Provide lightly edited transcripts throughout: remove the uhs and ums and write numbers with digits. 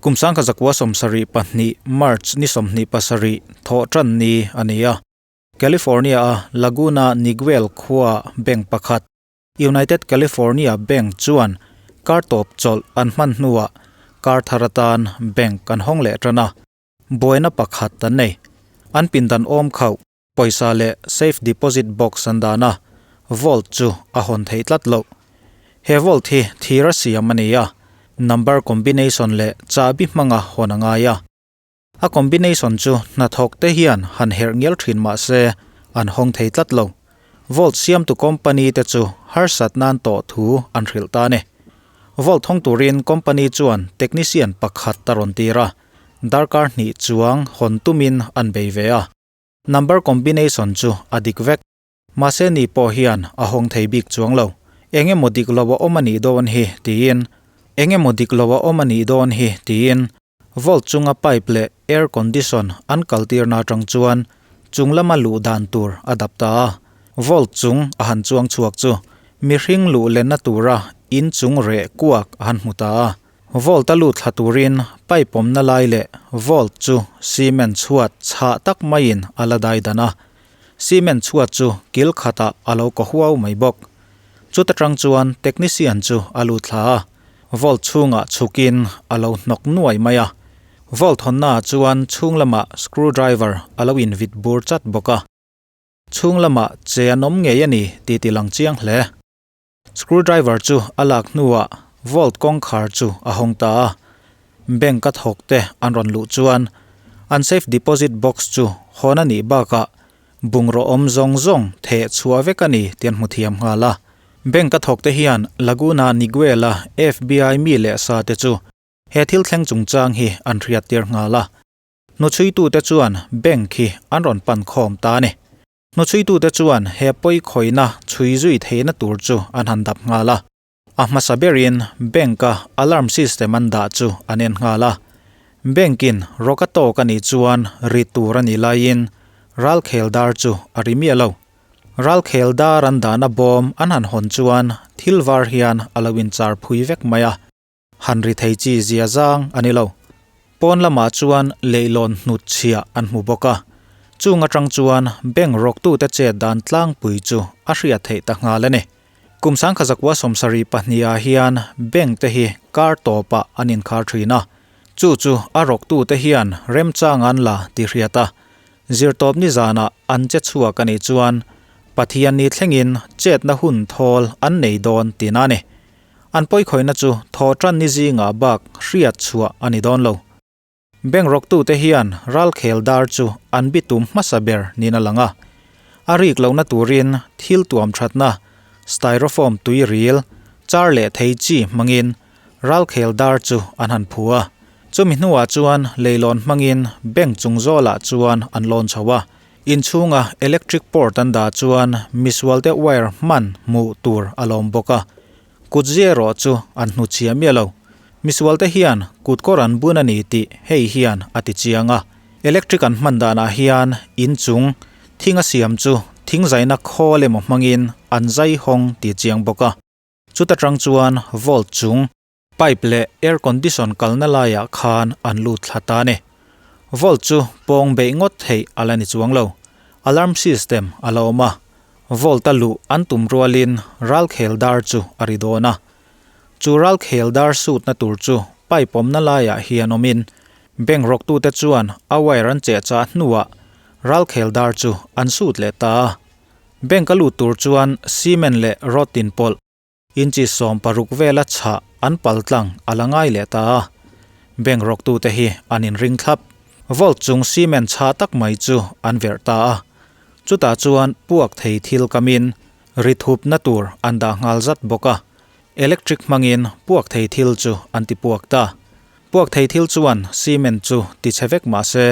Kum 1972 March ni 27 thawhtan ni a ni a. California-a Laguna Niguel khuaa bank pakhat, United California Bank chuan kar tawp chawlh an hman hnuah kar thar atan bank an hawng leh tan a. Buaina pakhat an nei. An pindan awm khauh, pawisa leh safe deposit box an dan a, vault chu a hawn theih tlat loh. He vault hi thir a siam a ni a, number combination leh chahbi hmanga hawn a ngai a. A combination chu hnathawk te hian han herh ngial thin mah se an hawng thei tlat lo. Vault siamtu company te chu harsat nan tawh thu an hrilh ta a ni. Vault hawng turin company chuan technician pakhat a rawn tir a, darkar hnih chuang hawn tumin an bei ve a. Number combination chu a dik vek. Mahse ni pawh hian a hawng thei bik chuang lo. Eng emaw dik lo a awm a nih dawn hi tiin Eng emaw dik lo a awm a nih dawn hi tiin Volt chunga pipe leh air condition an kaltirna atang chuan chung lama luh dan tur a dap ta a. Volt chung a han chuang chhuak chu mihring luh lenna tura in chung reh kuak a han hmu ta a. Volt a lut thla turin pipe awmna lai leh volt chu cement chhuat chhah tak maiin a la dai dan a. Cement chhuat chu kil khatah a lo kaw huau mai bawk. Chuta tang chuan technician chu a lut thla a, volt chhungah chhukin a lo hnawk nuai mai a. Volt hawnnaah chuan chhung lamah screwdriver a lo invit bur chat bawk a. Chhung lamah che an awm ngei a ni tih ti lang chiang hle. Screwdriver chu a lak hnuah vault kawngkhar chu a hawng ta a, bank a thawk te an rawn luh chuan an safe deposit box chu hawn a nih bakah bungraw awm zawng zawng theh chhuah vek a ni tih an hmu thiam nghal a. Bank a thawk te hian Laguna Niguel-a FBI mi leh sa te chu he thil thleng chungchang hi an hriattir nghal a. Hnuchhuitute chuan bank hi an rawn pan khawm ta a ni. Hnuchhuitute chuan he pawi khawihna chhui zui theihna tur chu an han dap nghal a. A hmasa berin bank-a alarm system an dah chu an en nghal a. Bank-in rawk a tawk a nih chuan ri tur a nih laiin ralkhel dar chu a ri miah lo. Ralkhel dar an dahna bawm an han hawn chuan thil var hian a lo inchar phui vek mai a. Han ri thei chi zia zang a ni lo. Pawn lamah chuan leihlawn hnut chhiah an hmu bawk a. Chung atang chuan bank rawktute chet dan tlangpui chu a hriat theih ta nghal a ni. Kum sangkhazakua 72 ah hian bank te hi kar tawpah an inkhar thin a. Chu chu a rawktute hian remchang an la ti hriat a. Zirtawp nizanah an che chhuak a nih chuan Pathian ni thlengin chetna hun thawl an nei dawn tihna a ni. An pawikhawihna chu thawhtan ni zingah bak hriat chhuah a ni dawn lo. Bank rawktute hian ralkhel dar chu an bitum hmasa ber niin a lang a. A rik lohna turin thil tuam thatna, styrofoam tui ril, char leh thei chi hmangin ralkhel dar chu an han phu a. Chumi hnuah chuan leilawn hmangin bank chung zawlah chuan an lawn chho a. Inchhunga electric port an dah chuan misualte wire hman hmuh tur a lawm bawk a, kut zia erawh chu an hnu chhia miah lo. Misualte hian kut kawr an bun a ni tih hei hian a ti chiang a. Electric an hman danah hian inchung thing a siam chu thingzaina khawl emaw hmangin an zai hawng ti chiang bawk a. Chuta tang chuan volt chung Pipe leh air condition kalna laiah khan an lut thla ta a ni. Volt chu pawng beih ngawt theih a la ni chuang lo. Alarm system a la awm a. Volt a luh an tum rualin ralkhel dar chu a ri dawn a. Chu ralkhel dar sutna tur chu pipe awmna laiah hian awmin bank rawktute chuan a wire an cheh chah hnuah ralkhel dar chu an sut leh ta a. Bank a lut tur chuan cement leh rod inpawlh Inchi 16 vela chhah an pal tlang a la ngai leh ta a, bank rawktute hi an inring thlap. Vault chung cement chhah tak mai chu an verh ta a, chutah chuan puak thei thil kamin ri thupna tur an dah nghal zat bawk a, electric hmangin puak thei thil chu an ti puak ta. Puak thei thil chuan cement chu ti chhe vek mah se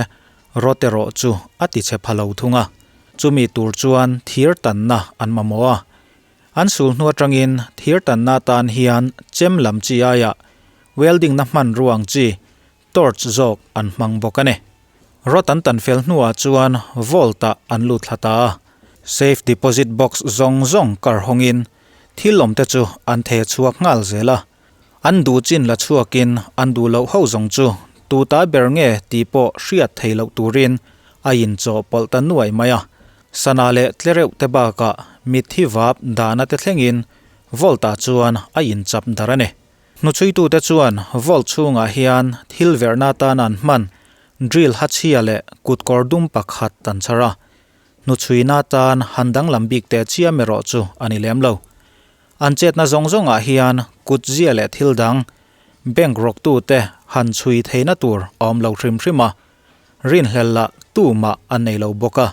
rod erawh chu a ti chhe pha lo thung a, chumi tur chuan thir tanna an mamawh a, An sul hnu atangin thir tanna atan hian chem lam chi aiah welding na hmanrua ang chi torch zawk an hmang bawk a ni. Rod an tan fel hnuah chuan vault ah an lut thla ta a, safe deposit box zawng zawng kar hawngin thil awm te chu an the chhuak nghal zel a, an duh chin la chhuakin an duh loh ho zawng chu tu ta ber nge tih pawh hriat theih loh turin a inchawhpawlh ta nuai mai a. Sana leh tlereuh te bakah mitthi vap dahna te thlengin Vault-ah chuan a inchap darh a ni. Hnuchhuitute chuan Vault chhungah hian thil verhna atan an hman drill hachhia leh kutkawr dum pakhat an chhar a. Hnuchhuina atan han danglam bik teh chiam erawh chu a ni lem lo. An chetna zawng zawngah hian kutzia leh thil dang bank rawktute han chhui theihna tur a awm lo hrim hrim a, rinhlel lah tumah an nei lo bawk a.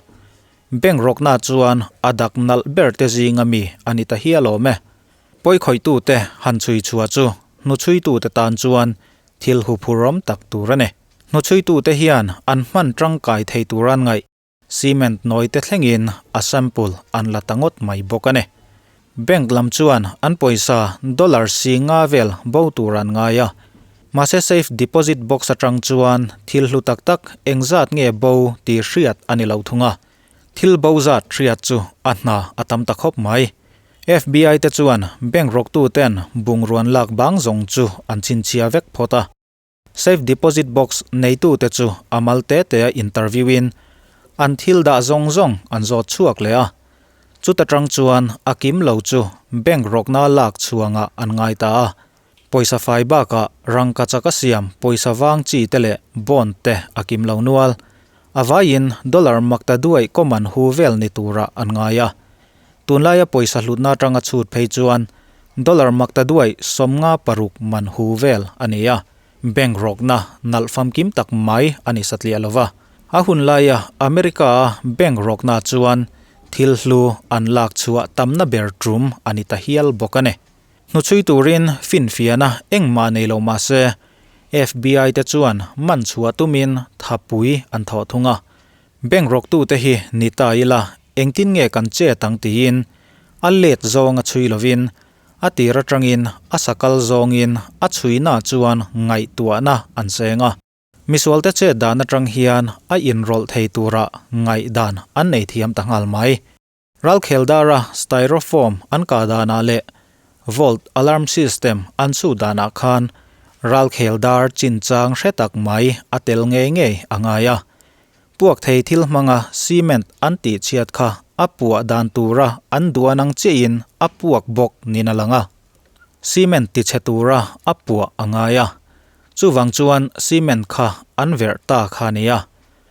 Bank rawkna chuan a dak nalh ber te zinga mi a ni ta hial awm e. Pawikhawitute han chhui chhuah chu hnuchhuitute tan chuan thil huphurhawm tak tur a ni. Hnuchhuitute hian an hman tangkai thei tur an ngaih. Cement nawi te thlengin a sample an la ta ngawt mai bawk a ni. Bank lam chuan an pawisa dollar si nga vel bo tur an ngai a. Mahse safe deposit box atang chuan thil hlu tak tak engzat nge bo tih hriat a ni lo thung a. Thil bo zat hriat chu a hna a tam ta khawp mai. FBI te chuan bank rawktu ten bungruan lak bang zawng chu an chhinchhia vek phawt a. Safe deposit box neitute chu a mal te te a interview in an thil dah zawng zawng an zawt chhuak leh a. Chuta tang chuan a kim lo chu bank rawkna lak chhuangah an ngai ta a. Pawisa fai bakah rangkachak a siam pawisa vang chi te leh bond te a kim lo nual. A vaiin dollar makta duaih kawman hu vel ni turah an ngai a. Tunlaia pawisa hlutna atanga chhut phei chuan dollar makta duaih 56 man hu vel a ni a, bank rawkna nalh famkim tak mai a ni satliah lo va. A hun laia America-a bank rawkna chuan thil hlu an lak chhuah tamna ber tum a ni ta hial bawk a ni. Hnuchhui turin finfiahna engmah nei lo mah se FBI te chuan man chhuah tumin thapui an thawh thung a. Bank rawktute hi ni ta ila engtin nge kan chet ang tiin a let zawng a chhui lovin a tir atangin a sakal zawngin a chhuina chuan ngaihtuahna an seng a. Misualte chet dan atang hian a inrawlh thei tura ngaihdan an nei thiam ta nghal mai. Ralkhel dara styrofoam an kah danah leh volt alarm system an chhuh danah khan ralkhel dar chinchang hre tak mai a tel ngei ngei a ngai a. Puak thei thil hmanga cement an tih chhiat kha a puah dan tura an duan ang chiahin a puak bawk niin a lang a. Cement tichhe tura a puah a ngai a. Chuvang chuan cement kha an verh ta kha a ni a.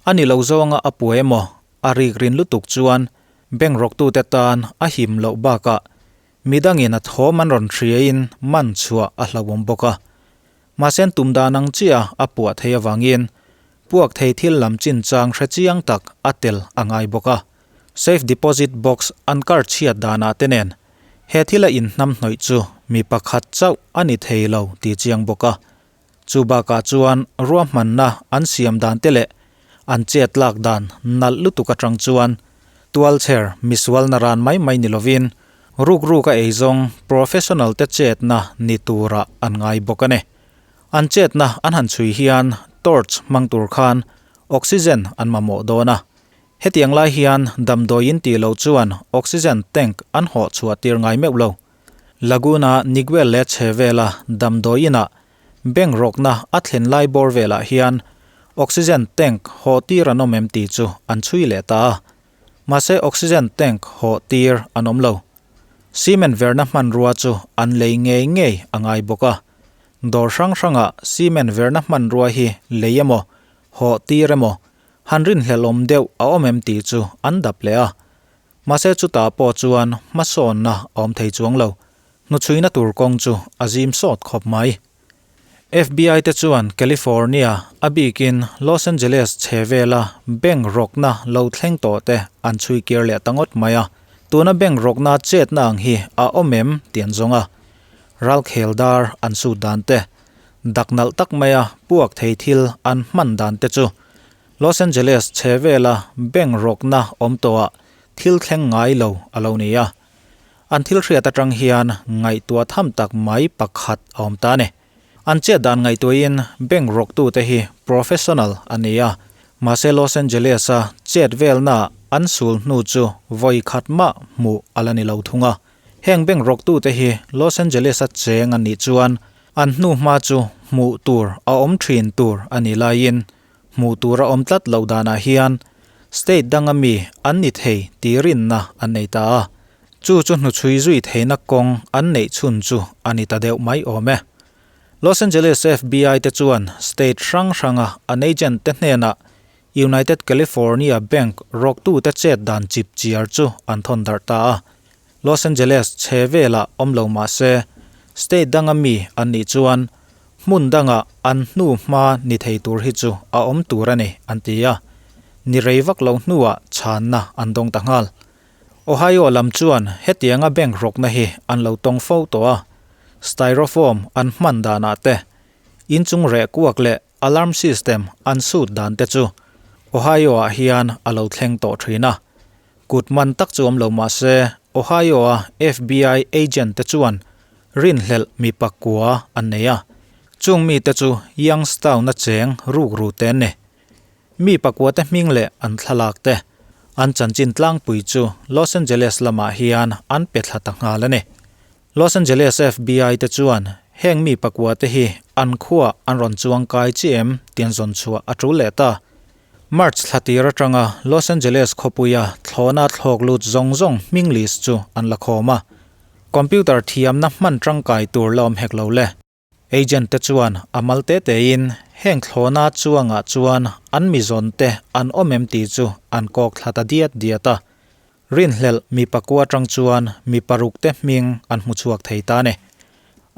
A ni lo zawnga a puah emaw A rik rin lutuk chuan bank rawktute tan a him loh bakah midangin a thawm an rawn hriain man chhuah a hlauhawm bawk a. Mahse an tum dan ang chiah a puah thei avangin puak thei thil lam chinchang hre chiang tak a tel a ngai bawk a. Safe deposit box an kar chhiat danah te nen he thila inhnamhnawih chu mi pakhat chauh a ni thei lo tih chiang bawk a. Chu bakah chuan ruahmanna an siam dan te leh an chet lak dan nalh lutuk atang chuan tualchher misual naran mai mai ni lovin ruk ruk a eizawng professional te chetna ni turah an ngai bawk a ni. An chetna an han chhui hian torch hmang tur khan oxygen an mamawh dawn a. Hetiang lai hian damdawiin tih loh chuan oxygen tank an hawh chhuah tir ngai meuh lo. Laguna Niguel leh chhe vela damdawi inah bank rawkna a thlen lai bawr velah hian oxygen tank hawh tir an awm em tih chu an chhui leh ta a. Mahse oxygen tank hawh tir an awm lo. Cement verna hmanrua chu an lei ngei ngei a ngai bawk a. Dawr hrang hrangah cement verna hmanrua hi lei emaw, hawh tir emaw, han rinhlelhawm deuh a awm em tih chu an dap leh a. Mahse chutah pawh chuan hmasawnna a awm thei chuang lo. Hnuchhuina tur kawng chu a zim sawt khawp mai. FBI te chuan California, a bikin Los Angeles chhe vela bank rawkna lo thleng tawh te an chhui kir leh ta ngawt mai a. Tuna bank rawkna chetna ang hi a awm em tih an zawng a. Ralkhel dar an sut dan te, dak nalh tak maia puak thei thil an hman dan te chu Los Angeles chhe vela bank rawkna awm tawhah thil thleng ngai lo a lo ni a. An thil hriat atang hian ngaihtuah tham tak mai pakhat a awm ta a ni. An chet dan ngaihtuahin bank rawktute hi professional a ni a, mahse Los Angeles-a chet velnaah an sul hnu chu vawi khat mah hmuh a la ni lo thung a. Heng bank rawktute hi Los Angeles-a cheng an nih chuan an hnu hma chu Hmuh tur a awm thin tur a nih laiin hmuh tur a awm tlat loh danah hian state danga mi an ni thei tih rinna an nei ta a. Chu chu hnuchhui zui theihna kawng an neih chhun chu a ni ta deuh mai awm e. Los Angeles FBI te chuan state hrang hranga an agent te hnenah United California Bank rawktute chet dan chip chiar chu an thawn darh ta a. Los Angeles chhe velah awm lo mah se, state danga mi an nih chuan hmun danga an hnu hma ni thei tur hi chu a awm tur a ni, an ti a. Ni rei vak lo hnuah chhanna an dawng ta nghal. Ohio lam chuan hetianga bank rawkna hi an lo tawng fo tawh a, styrofoam an hman danah te, inchung reh kuak leh alarm system an sut dan te chu Ohio ah hian a lo thleng tawh thin a. Kut man tak chu awm lo mah se, Ohio a FBI agent te chuan rinhlelh mi pakua an nei a, chung mite chu Youngstown a cheng rukru te an ni. Mi pakuate hming leh an thlalak te, an chanchin tlangpui chu Los Angeles lamah hian an pe thla ta nghal a ni. Los Angeles FBI te chuan heng mi pakuate hi an khuah an rawn chuang kai chi em tih an zawn chhuah a tul leh ta. March thla tir atanga Los Angeles khawpuia thlawhna thlawk lut zawng zawng hming list chu an la khawm a. Computer thiamna hman tangkai tur la awm hek lo le. Agent te chuan a mal te tein heng thlawhna chuangah chuan an mizawn te an awm em tih chu an kawk thla ta diat diat a. Rinhlelh mi pakua atang chuan mi paruk te hming an hmu chhuak thei ta a ni.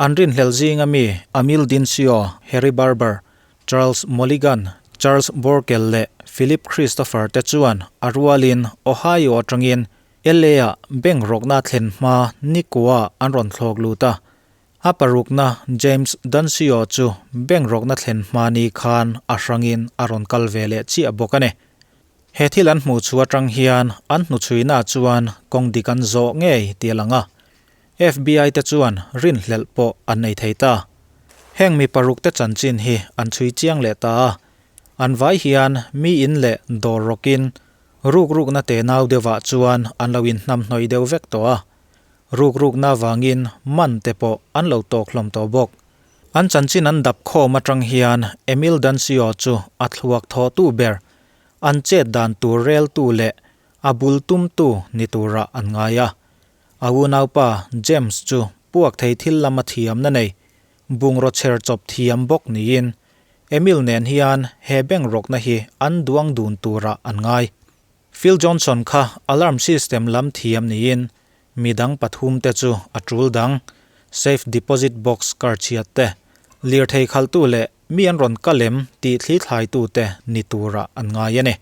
An rinhlelh zinga mi Amil Dinsio, Harry Barber, Charles Mulligan, Charles Borkel leh Philip Christopher te chuan a rualin Ohio atangin LA ah bank rawkna thlen hma nikua an rawn thlawk lut a. A parukna James Dancio chu bank rawkna thlen hma ni khan a hrangin a rawn kal ve leh chiah bawk a ni. He thil an hmuh chu atang hian an hnuchhuina chuan kawng dik an zawh ngei tih a lang a. FBI te chuan rinhlelh pawh an nei thei ta. Heng mi paruk te chanchin hi an chhui chiang leh ta a. An vai hian mi in leh dawr rawkin rukrukna tenau deuhah chuan an lo inhnamhnawih deuh vek tawh a. Rukrukna vangin man te pawh an lo tawk hlawm tawh bawk. An chanchin an dap khawm atang hian Emil Dancio chu a thluak thawhtu ber, an chet dan tur reltu leh a bul tumtu ni turah an ngai a. A unaupa James chu puak thei thil lama thiamna nei, bungraw chher chawp thiam bawk niin Emil nen hian he bank rawkna hi an duang dun turah an ngai. Phil Johnson kha alarm system lam thiam niin midang pathum te chu a tul dang, safe deposit box kar chhiat te, lirthei khaltu leh mi an rawn kal em tih thli thlaitu te ni turah an ngai a ni.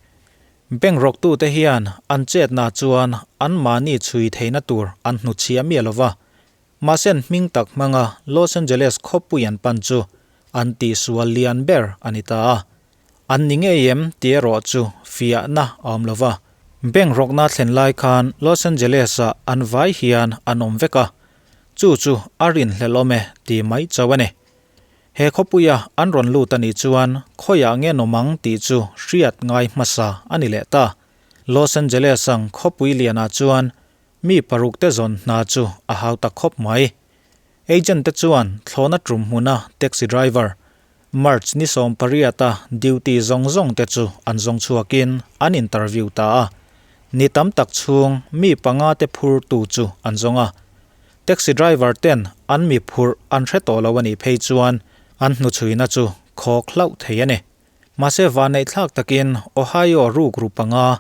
Bank rawktu te hian an chetna chuan anmahni chhui theihna tur an hnuchhiah miah lova, mahse an hming tak hmanga Los Angeles khawpui an pan chu an tihsual lian ber a ni ta a. An ni ngei em tih erawh chu fiahna a awm lo va. Bank rawkna thlen lai khan Los Angeles-ah an vai hian an awm vek a, chu chu a rinhlelh awm e tih mai chauh a ni. He khawpuia an rawn lut a nih chuan khawiah nge nawm ang tih chu hriat ngai hmasa a ni leh ta. Los Angeles ang khawpui lianah chuan mi paruk te zawn hna chu a hau ta khawp mai. Agent te chuan thlawhna tum hmuna taxi driver March ni 18 a duty zawng zawng te chu an zawng chhuakin an interview ta a, ni tam tak chhung mi panga te phur tu chu an zawng a. Taxi driver ten an mi phurh an hre tawh lo a nih phei chuan an hnuchhuina chu khawk hlauh thei a ni. Mahse vanneih thlak takin Ohio rukru panga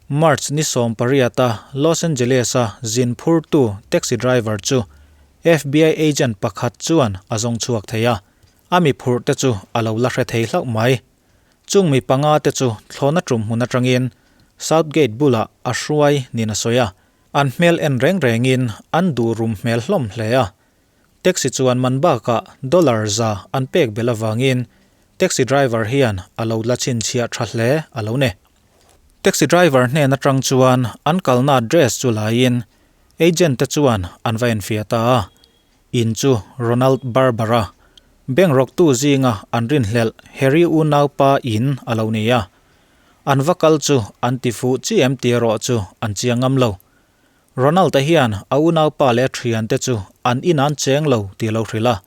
March ni 18 a Los Angeles a zin phurtu taxi driver chu FBI agent pakhat chuan a zawng chhuak thei a. A mi phurh te chu a lo la hre thei hlauh mai. Chung mi panga te chu thlawhna tum hmun atangin South Gate bulah a hruai niin a sawi a. An hmel en reng rengin an duh rum hmel hlawm hle a. Taxi chuan man bakah dollar za an pek belh avangin taxi driver hian a lo la chhinchhiah tha hle a lo ni. Taxi driver hnen atang chuan an kalna address chu laiin agent te chuan an va enfiah ta a. In chu Ronald Barbara, bank rawktu zinga an rinhlelh Harry unaupa in a lo ni a. An va kal chu an ti fuh chi em tih erawh chu an chiang ngam lo. Ronald-a hian a unaupa leh a thiante chu an in an cheng lo tih a lo hrilh a.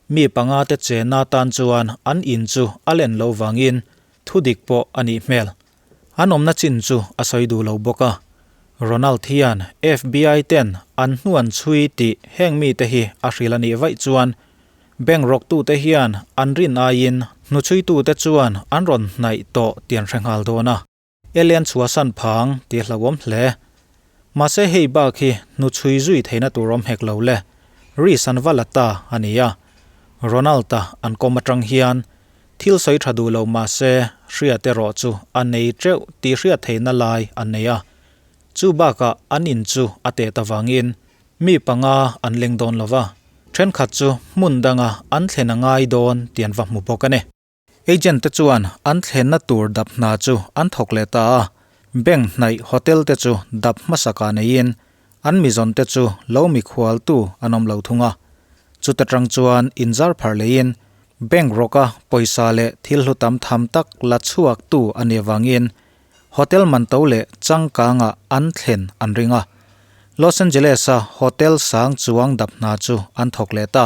Mi panga te chenna tan chuan an in chu a len lo vangin thudik pawh a nih hmel. An awmna chin chu a sawi duh lo bawk a. Ronald hian FBI ten an hnuan chhui tih heng mite hi a hrilh a nih vaih chuan bank rawktute hian an rin aiin hnuchhuitute chuan an rawn hnaih tawh tih an hre nghal dawn a. Alien chhuahsan phang tih a hlauhawm hle. Mahse hei bak hi hnuchhui zui theihna tur awm hek lo le. Reese an va la ta a ni a. Ronald-a an kawm atang hian thil sawi tha duh lo mahse hriat erawh chu a nei teuh tih hriat theihna lai an nei a. Chu bakah an in chu a tet avangin mi panga an leng dawn lo va, thenkhat chu hmun danga an thlen a ngai dawn tih an va hmu bawk a ni. Agent te chuan an thlenna tur dap hna chu an thawk leh ta a, bank hnaih hotel te chu dap hmasakah neiin an mizawn te chu lo mikhualtu an awm lo thung a. Chuta tang chuan inzar pharh leiin bank rawka pawisa leh thil hlu tam tham tak la chhuaktu a nih avangin hotel man to leh changkangah an thlen an ring a. Los Angeles-a hotel sang chuang dap hna chu an thawk leh ta.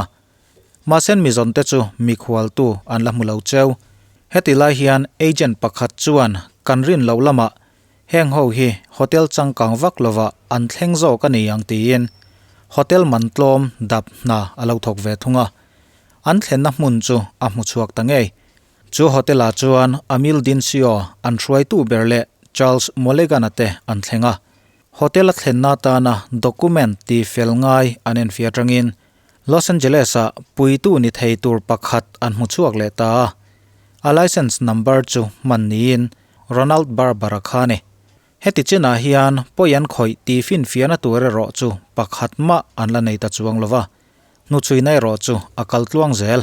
Mahse mizawn te chu mikhualtu an la hmu lo cheu. Heti lai hian agent pakhat chuan kan rin loh lamah heng ho hi hotel changkang vak lovah an thleng zawk a ni ang tiin hotel man tlawm dap hna a lo thawk ve thung a. An thlenna hmun chu a hmu chhuak ta ngei. Chu hotel ah chuan Amil Dinsio an hruaitu ber leh Charles Molegan-a te an thleng a. Hotel a thlenna atana document ti fel ngai an enfiah atangin Los Angeles-ah puitu ni thei tur pakhat an hmu chhuak leh ta a, a license number chu hman niin Ronald Barber-a kha a ni. Heti chinah hian pawi an khawih tih finfiahna tur erawh chu pakhat mah an la nei ta chuang lo va, hnuchhuina erawh chu a kal tluang zel.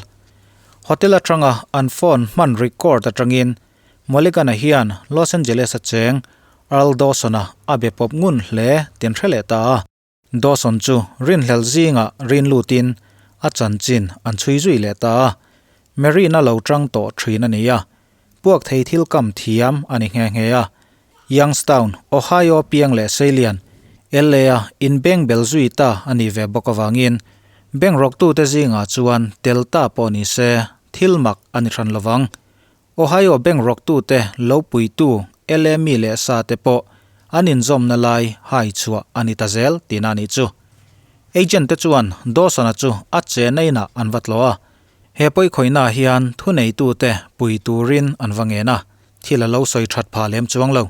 Hotel atanga an phone hman record atangin Mulligan-a hian Los Angeles-a cheng Earl Dawson-a a be pawp ngun hle tih an hre leh ta a. Dawson chu rinhlelh zingah rin lutin a chanchin an chhui zui leh ta a, Marine-a lo tang tawh thin a ni a, puak thei thil kam thiam a ni nghe nghe a. Youngstown, Ohio piang leh Seilian, LA-a inbeng bel zui ta a nih ve bawk avangin bank rawktute zingah chuan tel ta pawh ni se thil mak a ni hran lovang. Ohio bank rawktute lo puitu LA mi leh sa te pawh an inzawmna lai hai chhuah a ni ta zel tihna a nih chu. Agent te chuan Dawson-a chu a chena inah an va tlawh a, he pawikhawihnaah hian thuneitute pui turin an va ngen a, thil a lo sawi that phah lem chuang lo.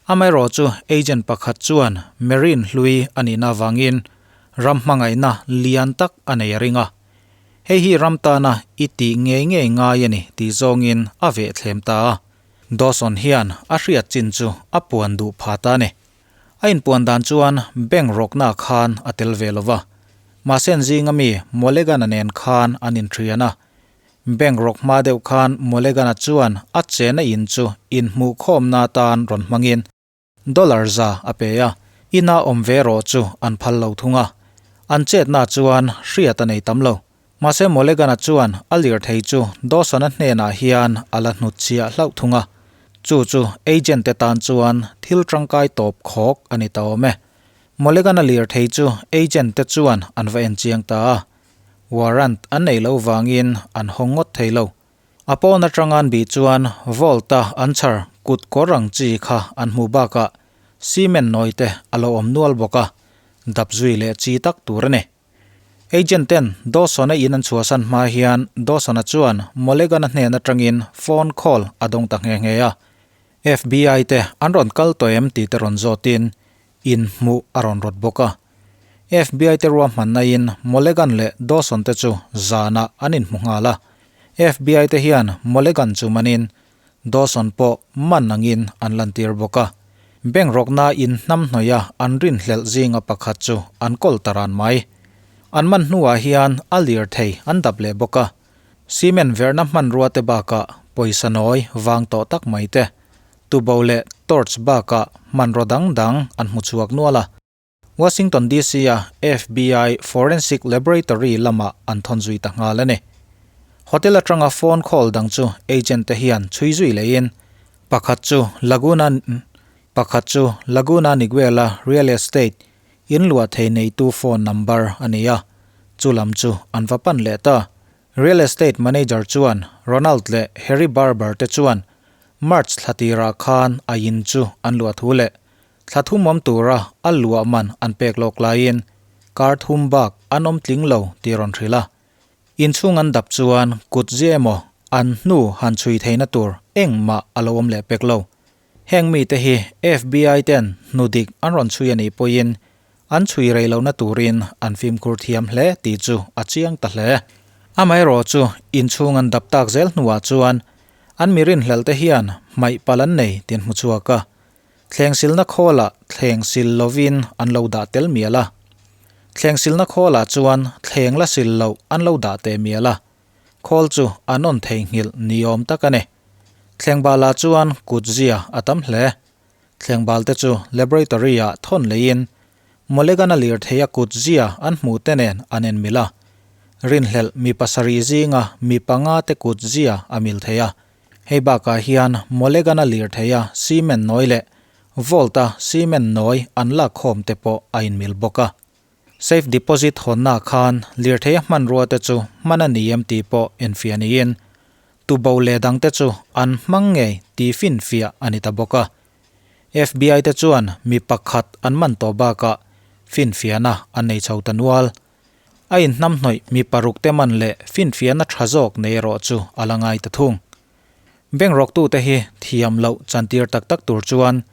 Amaherawh chu agent pakhat chuan Marine hlui a nihna avangin ram hmangaihna lian tak a nei a ring a. Hei hi ram tana i tih ngei ngei ngai a ni tih zawngin a vehthlem ta a. Dawson hian a hriat chin chu a puan duh pha ta a ni. A inpuan dan chuan bank rawkna khan a tel ve lo va. Mahse an zinga mi Molegan-a nen khan an inṭhian a. Bank rawk hma deuh khan Molegan-a chuan a chena in chu inhmuhkhawmna atan rawn hmangin Dollar za a pe a, ina awm ve rawh chu an phal lo thung a. An chetna chuan hriat a nei tam lo. Mahse Molegan-a chuan a lirthei chu Dawson-a hnenah hian a la hnutchhiah hlauh thung a. Chu chu agent te tan chuan thil tangkai tawp khawk a ni ta awm e. Molegan-a lirthei chu agent te chuan an va en chiang ta a. Warrant an nei lo vangin an hawng ngawt thei lo. A pawn atang an bih chuan Vault-a an chhar kut kawr ang chi kha an hmuh bakah cement nawi te a lo awm nual bawk a, dap zui leh chi tak tur a ni. Agent ten Dawson-a in an chhuahsan hma hian Dawson-a chuan Molegan-a hnen atangin phone call a dawng ta nghe nghe a. FBI te an rawn kal tawh em tih te rawn zawtin inhmuh a rawn rawt bawk a. FBI te ruahmanna in Molegan leh Dawson te chu zanah an inhmu nghal a. FBI te hian Molegan chu manin Dawson pawh man angin an lantir bawk a. Bank rawkna in hnamhnawih a an rinhlelh zinga pakhat chu an kawl ta ran mai. An man hnuah hian a lirthei an dap leh bawk a. Cement verhna hmanrua te bakah pawisa nawi vang tawh tak mai te, tubo leh torch bakah hmanraw dang dang an hmu chhuak nual a. Washington DC-a FBI Forensic Laboratory lamah an thawn zui ta nghal a ni. Hotel atanga phone call dang chu agent te hian chhui zui leiin pakhat chu Laguna pakhat chu Laguna Niguel-a real estate In luah thei neitu phone number a ni a, chu lam chu an va pan leh ta. Real estate manager chuan Ronald leh Harry Barber te chuan March thla tirah khan a in chu an luah thu leh thla thum awm tura a luah man an pek lawk laiin kar thum bak an awm tling lo tih rawn hrilh a. Inchhung an dap chuan kut zia emaw an hnu han chhui theihna tur engmah a lo awm leh pek lo. Heng mite hi FBI ten hnu dik an rawn chhui a nih pawhin an chhui rei lohna turin an fimkhur thiam hle tih chu a chiang ta hle. Amaherawh chu inchhung an dap tak zel hnuah chuan an mi rinhlelh te hian hmaih palh an nei tih an hmu chhuak a. Thleng silna khawlah thleng sil lovin an lo dah tel mial a. Thleng silna khawlah chuan thleng la sil loh an lo dah teh mial a. Khawl chu an awn theihnghilh ni awm tak a ni. Thlengbal-ah chuan kut zia a tam hle. Thlengbal te chu laboratory-ah thawn leiin Molegan-a lirtheia kut zia an hmuh te nen an en mil a. Rinhlelh mi pasarih zinga mi panga te kut zia a mil thei a. Hei bakah hian Molegan-a lirtheia cement nawi leh Volt-a cement nawi an lakkhawm te pawh a inmil bawk a. Safe deposit hawnna khan lirtheia hmanrua te chu hman a ni em tih pawh enfiah niin, tubo leh dang te chu an hmang ngei tih finfiah a ni ta bawk a. FBI te chuan mi pakhat an man tawh bakah finfiahna an nei chho ta nual. A inhnamhnawih mi paruk te man leh finfiahna tha zawk nei erawh chu a la ngai ta thung. Bank rawktute hi thiam loh chantir tak tak tur chuan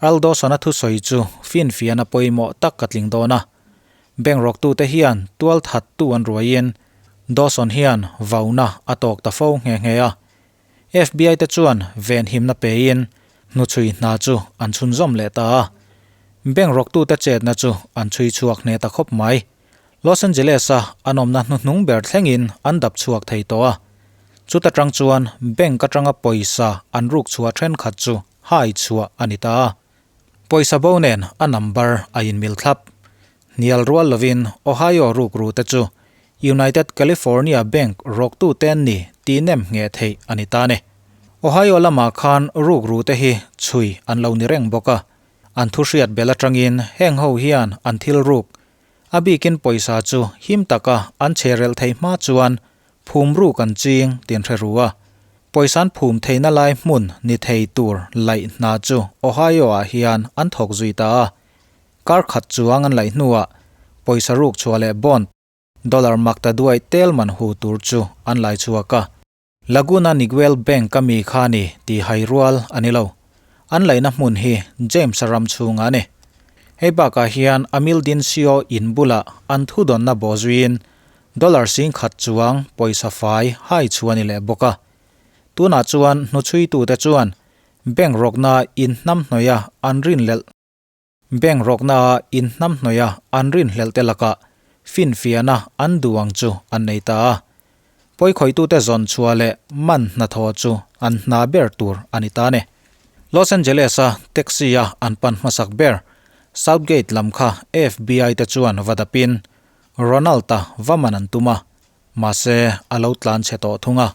Earl Dawson-a thusawi chu finfiahna pawimawh tak ka tling dawn a. Bank rawktute hian tual thattu an ruaiin Dawson hian vauna a tawk ta fo nghe nghe a. FBI te chuan venhimna pein hnuchhui hna chu an chhunzawm leh ta a. Bank rawktute chetna chu an chhui chhuak hneh ta khawp mai. Los Angeles-a an awmna hnuhnung ber thlengin an dap chhuak thei tawh a. Chuta tang chuan bank atanga pawisa an ruk chhuah thenkhat chu hai chhuah a ni ta a. Pawisa bo nen a number a inmil thlap. Hnial rual lovin Ohio rukru te chu United California Bank rawktu te an ni tih nem ngheh theih a ni ta ni. Ohio lamah khan rukru te hi chhui an lo ni reng bawk a. An thuhriat bel atangin heng ho hian an thil ruk A bikin pawisa chu him taka an che relh thei hma chuan phum ruk an ching tih an hre ru a. Pawisa an phum theihna lai hmun ni thei tur laih hna chu Ohio ah hian an thawk zui ta a. Kar khat chuang an laih hnuah pawisa ruk chhuah leh bond dollar mak ta duai tel man hu tur chu an lai chhuak a. Laguna Niguel Bank a mi kha ni tih hai rual a ni lo. An laihna hmun hi James-a ram chhungah a ni. Hei bakah hian Amil Dinsio in bulah an thudawnna bawhzuiin dollar 10,000 chuang pawisa fai hai chhuah a ni leh bawk a. Tunah chuan hnuchhuitute chuan bank rawkna inhnamhnawih a an rinhlelh. Bank rawknaah inhnamhnawih a an rinhlelh te lakah finfiahna an duh ang chu an nei ta a. Pawikhawitute zawn chhuah leh man hnathawh chu an hna ber tur a ni ta a ni. Los Angeles-a taxi-a an pan hmasak ber Southgate lam kha FBI te chuan va dapin Ronald-a va man an tum a, mahse a lo tlan chhe tawh thung a.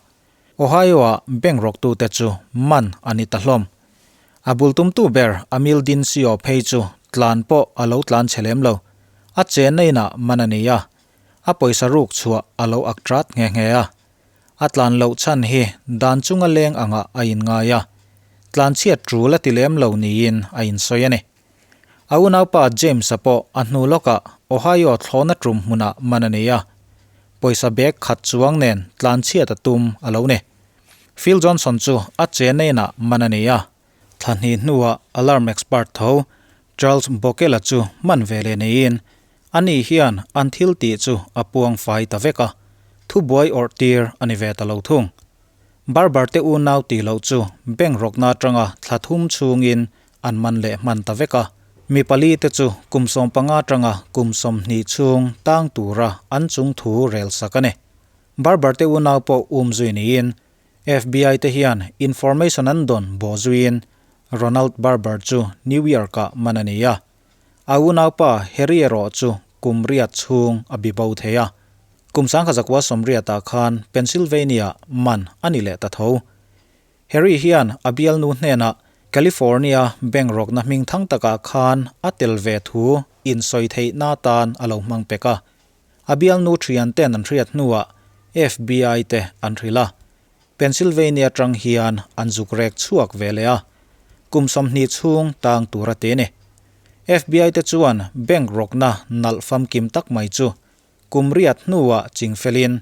Ohio-a bank rawktute chu man a ni ta hlawm. A bul tumtu ber Amil Dinsio phei chu tlan pawh a lo tlan chhe lem lo. A chenna inah man a ni a, a pawisa ruk chhuah a lo ak trat nghe nghe a. A tlan loh chhan hi dan chunga leng angah a inngai a, tlan chhiat tul a ti lem lo niin a insawi a ni. A unaupa James-a pawh a hnu lawkah Ohio thlawhna tum hmunah man a nei a, pawisa bag khat chuang nen tlanchhiat a tum a lo ni. Phil Johnson chu a chenna inah man a nei a, thla hnih hnuah alarm expert tho Charles Bokela chu man ve leh neiin ani hian an thil tih chu a puang fai ta vek a, thubuai awrh tir a ni ve ta lo thung. Barber te unau tih loh chu bank rawkna atanga thla thum chhungin an man leh hman ta vek a. Mi pali te chu kum 15 atanga kum 20 chhung tang tura an chung thu rel sak a ni. Barber te unau pawh um zui niin FBI te hian information an dawn bawh zuiin Ronald Barber chu New York ah man a ni a. A unaupa Harry erawh chu kum riat chhung a bi bo thei a. Kum 1980 ah khan Pennsylvania ah man a ni leh ta tho. Harry hian a bialnu hnenah California bank rawkna hming thang takah khan a tel ve thu insawi theihna tan a lo hmang pek a. A bialnu thian ten an hriat hnuah FBI te an hrilh a. Pennsylvania tang hian an zuk rek chhuak ve leh a, kum 20 chhung tang tur a ti a ni. FBI te chuan bank rawkna nalh famkim tak mai chu kum riat hnuah chingfelin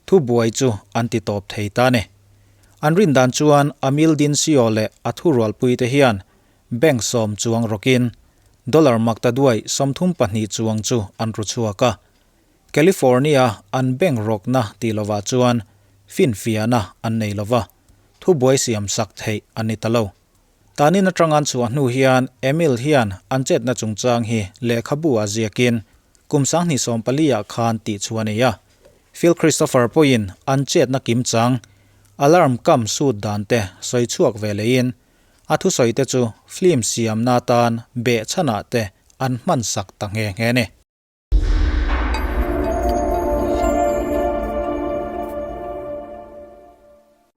thubuai chu an ti tawp thei ta a ni. An rin dan chuan Amil Dinsio leh a thurualpui te hian bank 10 chuang rawkin dollar maktaduai 32 chuang chu an ru chhuak a. California an bank rawkna tih lovah chuan finfiahna an nei lova, thubuai siam sak theih a ni ta lo. Tanin atang an chhuah hnu hian Emil hian an chetna chungchang hi lehkhabu ah ziakin kum 2014 ah khan tih chu a nei a. Phil Christopher pawhin an chetna kim chang alarm kam sut dan te sawi chhuak ve leiin a thusawi te chu film siamna atan behchhanah te an hman sak ta nghe nghe a ni.